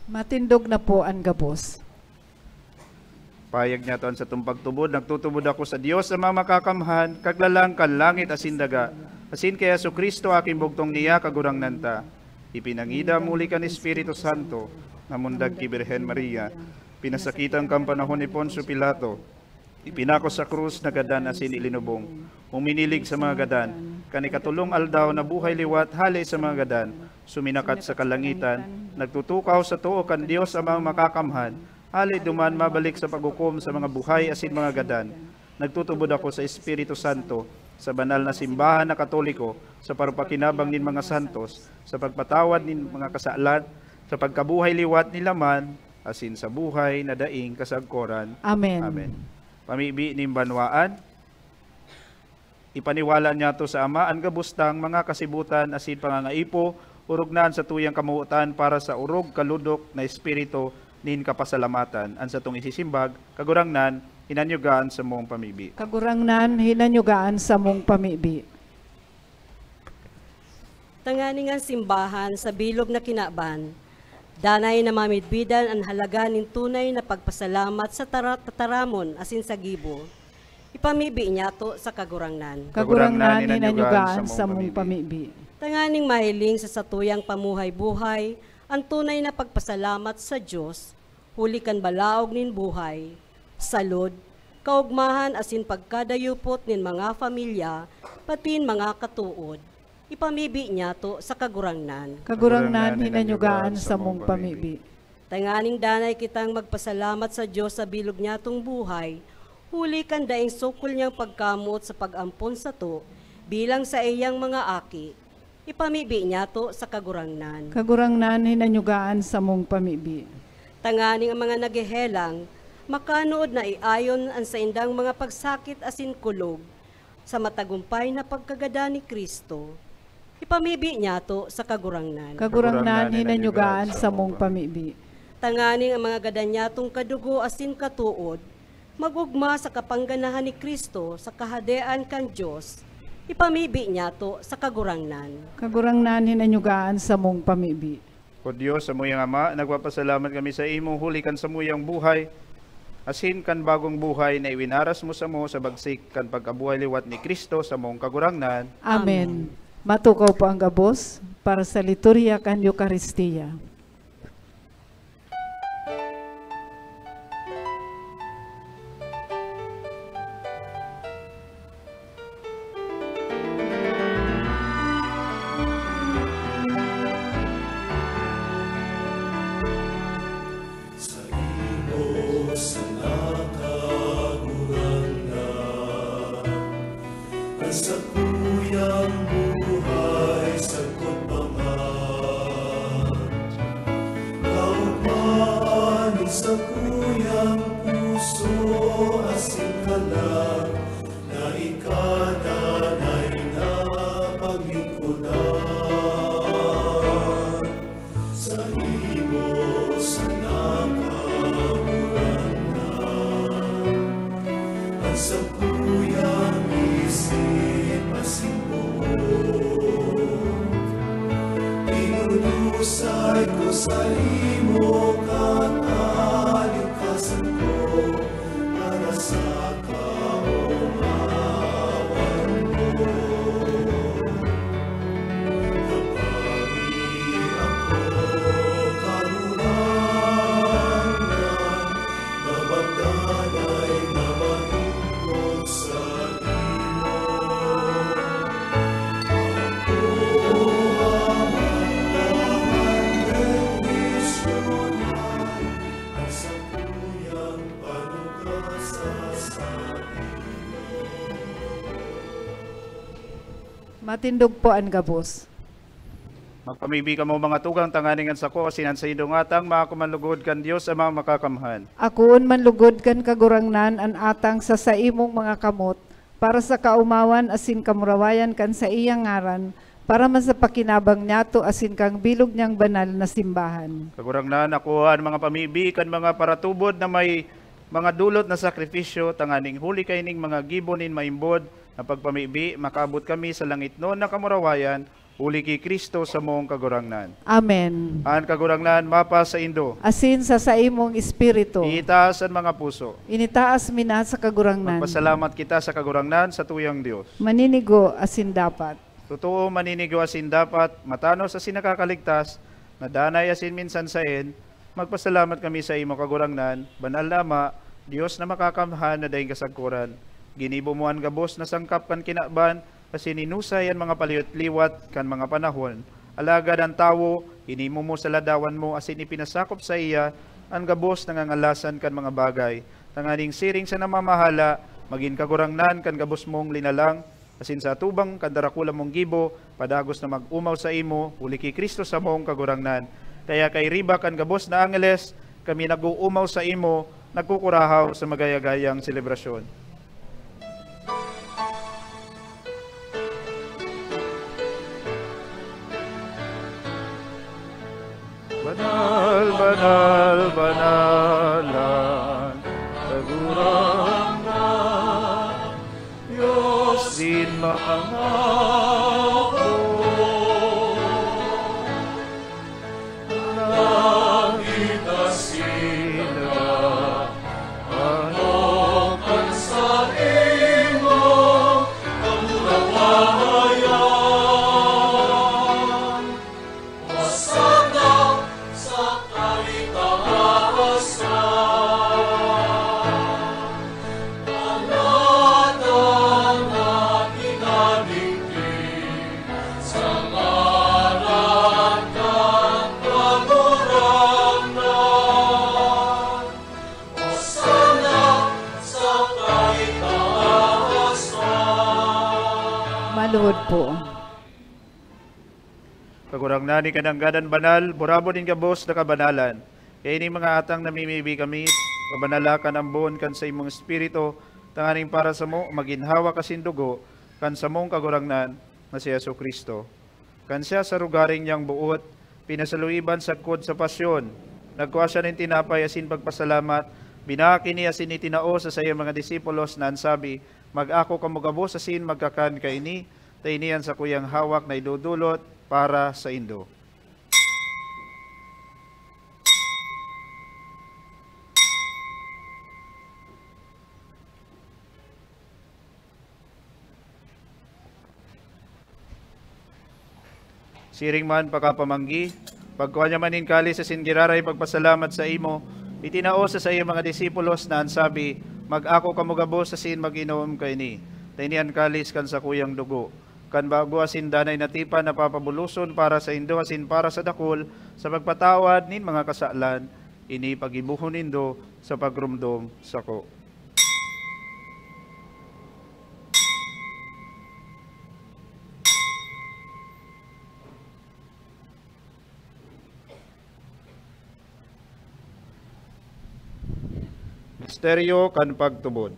Matindog na po an gabos. Pahayag niyato an satong pagtubod, "Nagtutubod ako sa Dios, Amang Makakamhan, Kaglalang kan langit asin daga, asin ki Jesu-Cristo, aking bugtong niya, Kagurangnan ta. Ipinangidam huli kan Espiritu Santo, namundag ki Birhen Maria, pinasakitan kan panahon ni Poncio Pilato, ipinako sa krus, nagadan asin ilinubong. Uminilig sa mga gadan. Kan ikatolong aldaw, nabuhay liwat hale sa mga gadan. Suminakat sa kalangitan, nagtutukaw sa too kan Dios Amang Makakamhan. Hale duman, mabalik sa paghukom sa mga buhay asin mga gadan. Nagtutubod ako sa Espiritu Santo, sa banal na simbahan na Katoliko, sa parupakinabang nin mga santos, sa pagpatawad nin mga kasalan, sa pagkabuhay liwat nila man, asin sa buhay na daing kasagkoran. Amen. Amen." Pamibi nin banwaan, ipaniwala niyato sa Ama an gabos tang mga kasibutan asin pangangaipo, orog na an satuyang kamotan para sa orog kalodok na espiritu nin kapasalamatan. An satong isisimbag, "Kagurangnan, hinanyuga an samong pamibi." Kagurangnan, hinanyuga an samong pamibi. Tanganing an simbahan sa bilog na kinaban, danay na mamidbidan an halaga nin tunay na pagpasalamat sa tara-, tataramon asin sa gibo. Ipamibi niyato sa Kagurangnan. Kagurangnan, hinanyugaan samong pamibi. Tanganing mahiling sa satuyang pamuhay-buhay an tunay na pagpasalamat sa Dios, huli kan balaog nin buhay, salud, kaogmahan asin pagkadayupot nin mga pamilya, patin mga katood. Ipamibi niyato sa Kagurangnan. Kagurangnan, hinanyugaan samong pamibi. Tanganing danay kitang magpasalamat sa Dios sa bilog niyatong buhay, huli kan daing sukol niyang pagkamoot sa pag-ampon sato bilang saiyang mga aki. Ipamibi niyato sa Kagurangnan. Kagurangnan, hinanyugaan samong pamibi. Tanganing ang mga naghehelang, makanood na iayon an saindang mga pagsakit asin kulog sa matagumpay na pagkagadan ni Cristo. Ipamibi niyato sa Kagurangnan. Kagurangnan, hinanyugaan samong pamibi. Tanganing ang mga gadan niyatong kadugo asin katood, mag-ogma sa kapangganahan ni Cristo sa Kahadean kan Dios. Ipamibi niyato sa Kagurangnan. Kagurangnan, hinanyugaan samong pamibi. O Dios, samuyang Ama, nagpapasalamat kami sa imo huli kan samuyang buhay, asin kan bagong buhay na iwinaras mo samo sa bagsik kan pagkabuhay liwat ni Cristo, samong Kagurangnan. Amen. Amen. Matukaw po ang gabos para sa liturhiya kan Eukaristia. Saimo sana, Kagurangnan, an sakuyang buhay sagkod pa man. Singkalag na ikadanay na paglingkodan, saimo sana, Kagurangnan, an sakuyang isip asin buot. Idudusay ko saimo, katalingkasan ko, para sa kaomawan mo. Tabangi ako, Kagurangnan, na magdanay na malingkod saimo. Ako ang bendisyunan, ang sakuyang panuga sa saimo. Matindog po an gabos. Magpamibi kamo, mga tugang, tanganing an sako asin an saindong atang maako man lugod kan Dios Amang Makakamhan. Akoon man lugod kan Kagurangnan an atang sa saimong mga kamot, para sa kaomawan asin kamurawayan kan saiyang ngaran, para man sa pakinabang niyato asin kan bilog niyang banal na simbahan. Kagurangnan, akoa an mga pamibi kan mga paratubod na may mga dulot na sakripisyo, tanganing huli kaining mga gibo nin maimbod na pagpamibi, makaabot kami sa langitnon na kamurawayan, huli ki Cristo samong Kagurangnan. Amen. An Kagurangnan mapasaindo. Asin sa saimong espiritu. Iitaas an mga puso. Initaas mi na sa Kagurangnan. Magpasalamat kita sa Kagurangnan, satuyang Dios. Maninigo asin dapat. Totoo, maninigo asin dapat, matanos asin nakakaligtas, na danay asin minsan saen, magpasalamat kami saimo, Kagurangnan, Banal na Ama, Dios na Makakamhan na daing kasagkoran. Ginibo mo an gabos na sangkap kan kinaban, asin inusay an mga paliwat-liwat kan mga panahon. Alagad an tawo, hinimo mo sa ladawan mo asin ipinasakop saiya an gabos na ngangalasan kan mga bagay, tanganing siring sa namamahala, magin kagurangnan kan gabos mong linalang, asin sa atubang kan darakula mong gibo, padagos na mag-omaw saimo, huli ki Cristo samong Kagurangnan. Kaya kairiba kan gabos na angeles, kami nag-oomaw saimo, nagkukurahaw sa magayagayang selebrasyon. Banal, banal, banalan, Kagurangnan, Dios nin mga apo. Nagin asin daga, ano kan saimong kamurawayan. Hosanna sa kaitaasan. An Adan na minadigdi sa ngaran kan Kagurangnan. Hosanna sa kaitaasan. Maluhod po. Kagurangnan, ika nanggad an banal, burabod nin gabos na kabanalan. Kaya ining mga atang namimibi kami, pabanala kan ambon kan saimong Espiritu, tanganing para samo magin hawak asin dugo kan samong Kagurangnan na si Jesu-Cristo. Kan siya sa rogaring niyang boot, pinasaluiban sagkod sa pasyon, nagkua siya nin tinapay asin pagpasalamat, binaak ini asin itinao sa saiyang mga disipulos na an sabi, "Mag-ako kamo gabos asin magkakan kaini, ta ini an sakuyang hawak na idodolot para saindo." Siring man pakapamanggi, pagkua niya man nin kalis asin giraray pagpasalamat saimo, itinao sa saiyang mga disipulos na an sabi, "Mag-ako kamo gabos asin mag-inom kaini, ta ini an kalis kan sakuyang dugo, kan bago asin danay na tipan na papabuloson para saindo asin para sa dakul sa pagpatawad nin mga kasalan. Ini paggibohon nindo sa pagromdom sako." Misteryo kan pagtubod.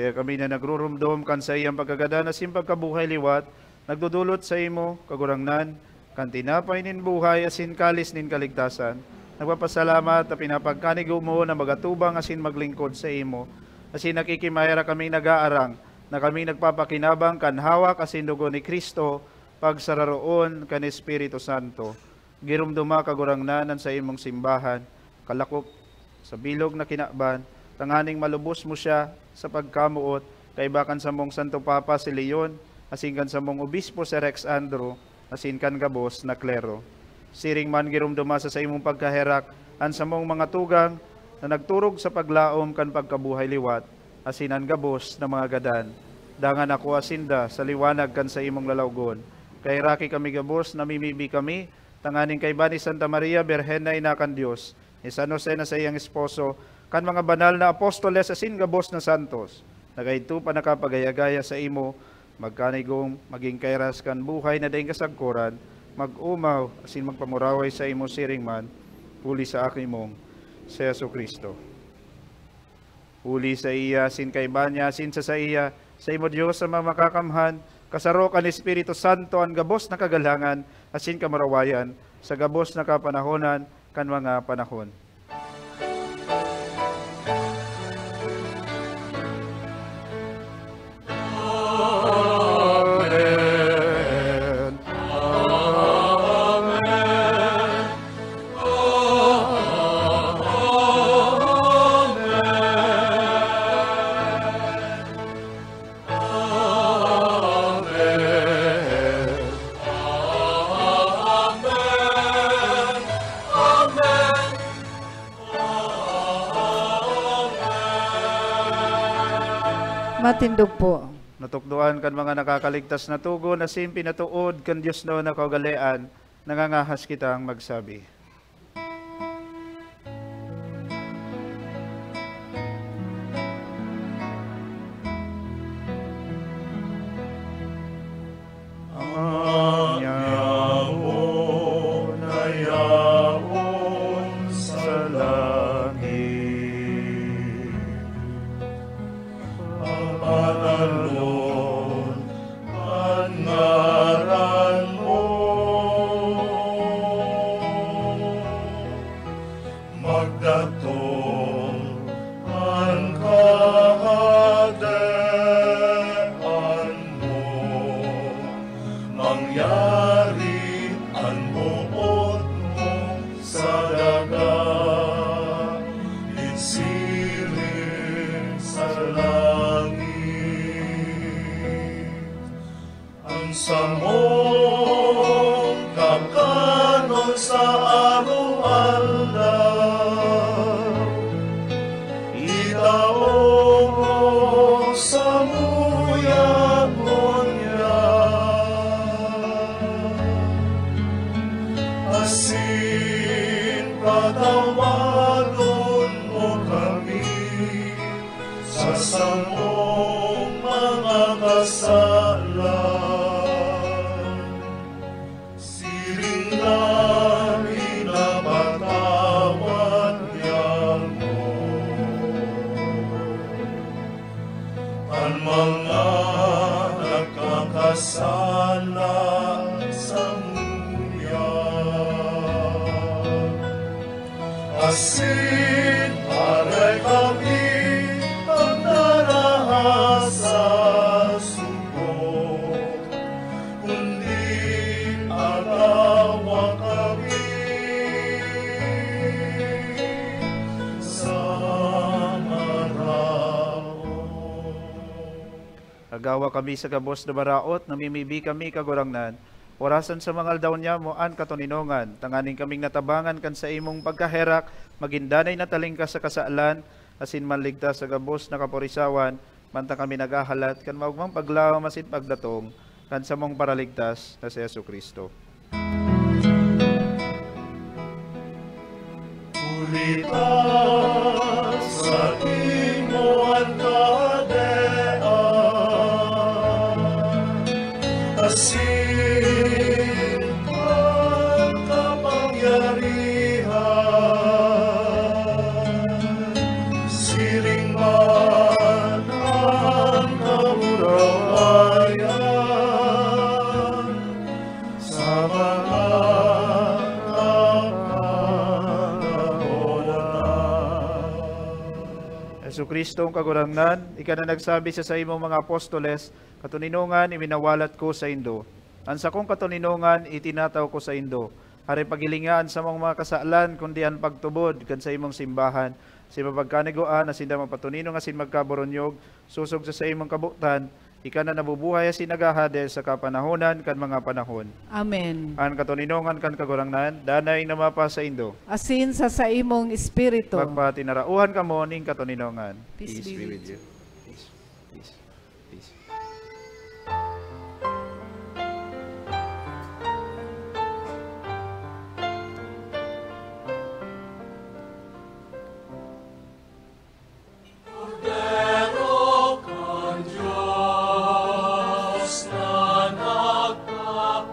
Kaya kami na nagrurumdom kan saiyang pagkagadan asin pagkabuhay liwat, nagdodolot saimo, Kagurangnan, kan tinapay nin buhay asin kalis nin kaligtasan. Nagpapasalamat ta pinapagkanigo mo na magatubang asin maglingkod saimo, asin nakikimaera kaming nag-aarang na kami nagpapakinabang kan hawak asin dugo ni Cristo, pagsararoon kan Espiritu Santo. Giromdoma, Kagurangnan, an saimong simbahan, kalakop sa bilog na kinaban, tanganing malubos mo siya sa pagkamoot, kaiba kan samong Santo Papa si Leon, asin kan samong Obispo si Rex Andrew, asin kan gabos na klero. Siring man giromdoma sa saimong pagkaherak an samong mga tugang na nagturog sa paglaom kan pagkabuhay liwat, asin an gabos na mga gadan. Dangan ako asinda sa liwanag kan saimong lalawgon. Kaheraki kami gabos, namimibi kami, tanganing kaiba ni Santa Maria, Birhen na Ina kan Dios, ni San Jose na saiyang esposo, kan mga banal na apostoles asin gabos na santos, na kaidto pa nakapagaya-gaya saimo, magkanigong magin kairas kan buhay na daing kasagkoran, mag-omaw asin magpamuraway saimo siring man, huli sa Aki mong si Jesu-Cristo. Huli saiya, asin kaiba niya, asin sa saiya, saimo Dios Ama makakamhan, kasaro kan Espiritu Santo, an gabos na kagalangan asin kamurawayan, sa gabos na kapanahonan kan mga panahon. Amen. Amen. Amen. Amen. Amen. Amen. Matindog po. Natukdoan kan mga nakakaligtas na togon asin pinatood kan Dios na kaugalean, nangangahas kitang magsabi. An yaon na yaon sa langit, papatalon an ngaran mo. Magdatong an kahadean mo, mangyari an boot mo sa daga, nin siring sa langit. An samong kakanon sa araw-araw, itao mo samuya ngunyan. Asin patawaron mo kami sa samong mga kasalan, siring na pinapatawad niamo an mga nagkakasala samuya. Asin aray kami pagdaraha sa sugod, kundi agawa kami sa maraot. Agawa kami sa gabos na maraot, namimibi kami, Kagurangnan. Orasan sa mga aldaw niamo an katoninongan, tanganing kaming natabangan kan saimong pagkaherak, magin danay na talingkas sa kasalan, asin manligtas sa gabos na kaporisawan, mantang kami naghahalat kan maogmang paglaom asin pagdatong kan samong Paraligtas na si Jesu-Cristo. Huli ta saimo an kahadean, asin an kapangyarihan, siring man Jesu-Cristong Kagurangnan, ika na nagsabi sa saimong mga apostoles, "Katoninongan iwinawalat ko saindo. An sakong katoninongan itinataw ko saindo." Hare paghilinga an samong mga kasalan, kundi an pagtubod kan saimong simbahan. Sa mapagkaniguan na sinda mapatoninong asin magkaboronyog, sosog sa saimong kabotan, ika na nabubuhay asin naghahade sa kapanahonan kan mga panahon. Amen. An katoninongan kan Kagurangnan, danay na mapasaindo. Asin sa saimong espiritu. Magpatinarauhan kamo nin katoninongan. Peace be with you. Peace, peace, peace. Kordero kan Dios na nagpapara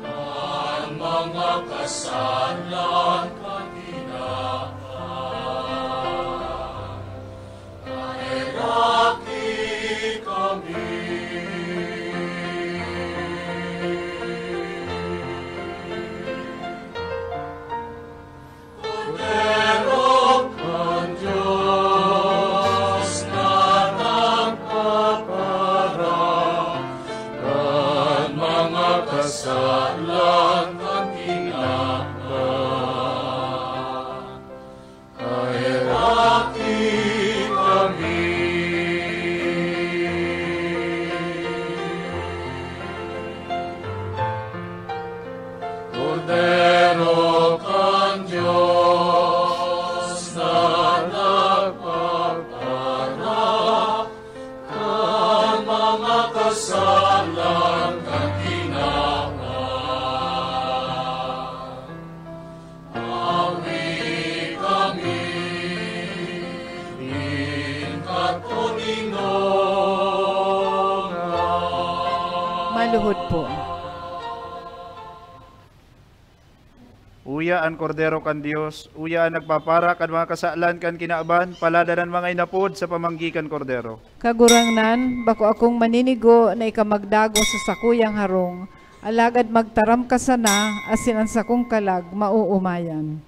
kan mga kasalan kan tinawan. Kaheraki kami. Kordero kan Dios na nagpapara kan mga kasalan kan tinawan. Kaheraki kami. Kordero kan Dios na nagpapara kan mga kasalan kan tinawan. Awi kami nin katoninongan. Maluhod po. Uya an Kordero kan Dios, uya an nagpapara kan mga kasalan kan kinaban, paladanan mga inapod sa pamanggi kan Kordero. Kagurangnan, bako akong maninigo na ika magdagos sa sakuyang harong, alagad magtaram ka sana, asin an sakong kalag maoomayan.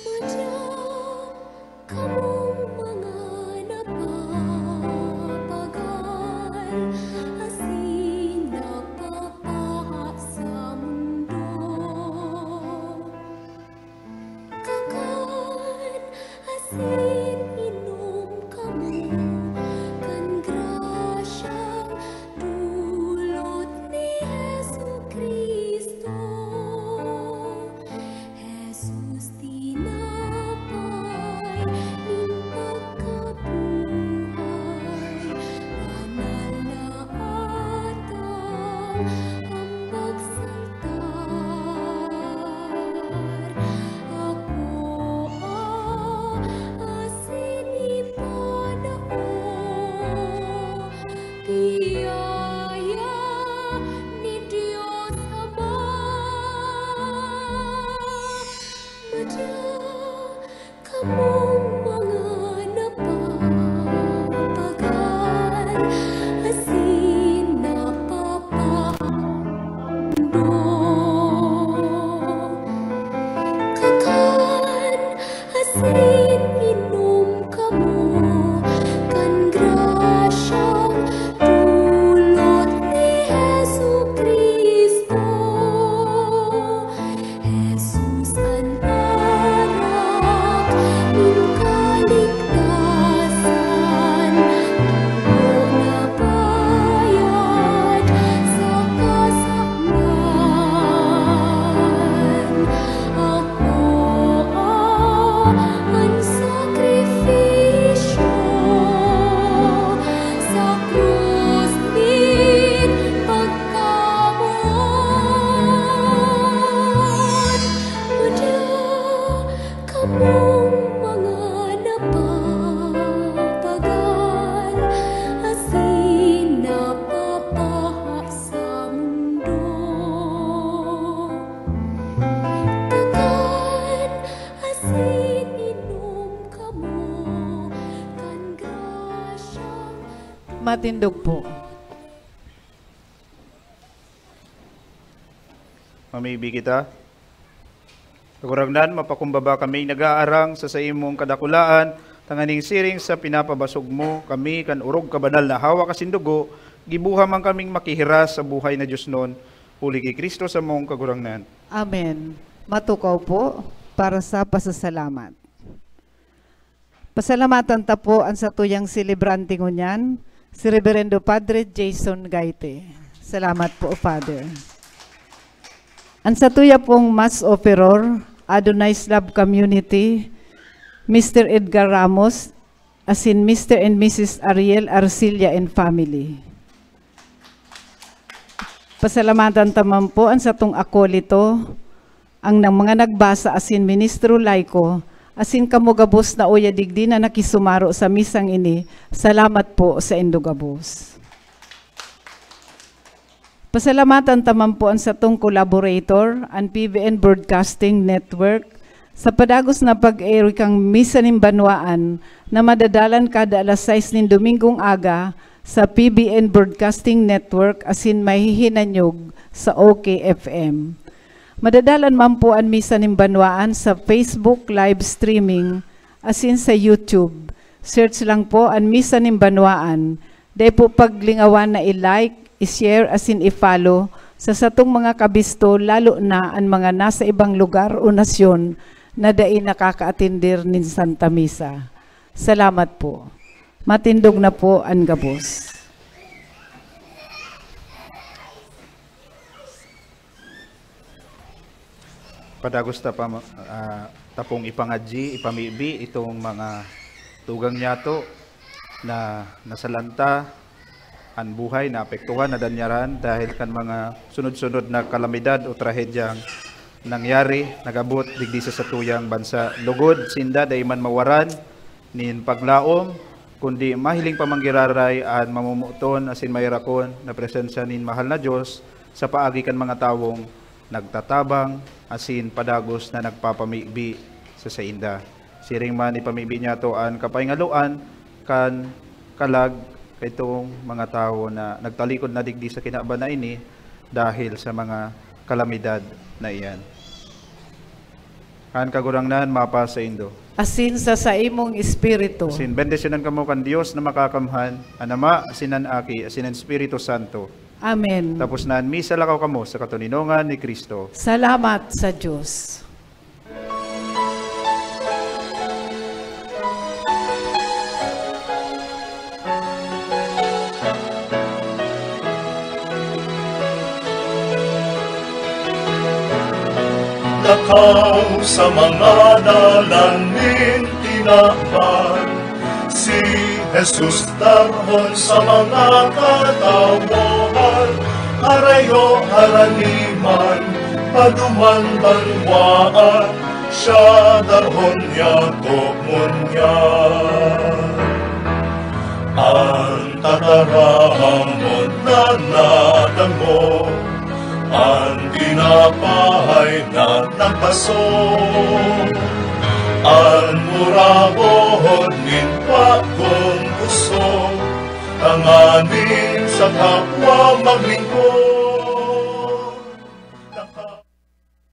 Madya kamong mga napapagal asin napapaha sa mundo. Kakan asin inom kamo kan grasyang dulot ni Jesu-Cristo. Jesus, tinapay nin pagkabuhay, banal na atang, hambak sa altar. Akoa asin ipanao, biyaya nin Dios Ama. Madya kamong mga napapagal asin napapaha Kakan asin inom kamo kan grasyang dulot ni Jesu-Cristo. Jesus an arak nin kaligtasan, dugo na bayad sa kasalan. Akoa an sakri- Ang mga napapagal asin napapaha sa mundo, kakan asin inom kamo kan grasyang Matindog po. Mamibi kita. Kagurangnan, mapakumbaba kaming nag-aarang sa saimong kadakulaan, tanganing siring sa pinapabasog mo kami kan orog kabanal na hawak asin dugo, gibuha man kaming makihiras sa buhay na diosnon, huli ki Cristo samong Kagurangnan. Amen. Matukaw po para sa pasasalamat. Pasalamatan ta po an satuyang selebrante ngunyan, si Reverendo Padre Jason Gaite. Salamat po, Father. An satuya pong Mass Offeror, Adonai's Love Community, Mister Edgar Ramos, asin Mister and Missus Ariel Arcilla and family. Pasalamatan ta man po an satong akolito, ang nang mga nagbasa asin ministro laiko, asin kamo gabos na uya digdi na nakisumaro sa misang ini, salamat po saindo gabos. Pasalamatan ta man po an satong collaborator, an P B N Broadcasting Network, sa padagos na pag-eri kan Misa nin Banwaan na madadalan kada alas sais nin Domingong aga sa P B N Broadcasting Network asin mahihinanyog sa O K F M. Madadalan man po an Misa nin Banwaan sa Facebook live streaming asin sa YouTube. Search lang po an Misa nin Banwaan. Dai po paglingawan na i-like, i-share asin i-follow sa satong mga kabisto, lalo na an mga nasa ibang lugar o nasyon na dai nakakaatender nin Santa Misa. Salamat po. Matindog na po an gabos. Padagos ta pa, ah, tapong ipangadyi, ipamibi itong mga tugang niyato na nasalanta an buhay, naapektuhan, nadanyaran dahil kan mga sunod-sunod na kalamidad o trahedyang nangyari, nag-abot digdi sa satuyang bansa. Lugod sinda dai man mawaran nin paglaom, kundi mahiling pa man giraray an mamomoton asin maherakon na presensya nin mahal na Dios sa paagi kan mga tawong nagtatabang asin padagos na nagpapamibi sa sainda. Siring man, ipamibi niyato an kapahingaluan kan kalag kaitong mga tawo na nagtalikod na digdi sa kinaban na ini dahil sa mga kalamidad na iyan. An Kagurangnan mapasaindo. Asin sa saimong espiritu. Asin bendisyonan kamo kan Dios na Makakamhan, an Ama, asin an Aki, asin an Espiritu Santo. Amen. Tapos na an misa, lakaw kamo sa katoninongan ni Cristo. Salamat sa Dios. Lakaw sa mga dalan nin tinaban, si Jesus darhon sa mga katawohan, harayo, haraniman, paduman, banwaan, siya darhon niya, tokmon niya. An tataramon na nadangog, an tinapay na nagbaso, an murabon nin bagong puso, tanganing sa kapwa maglingkod.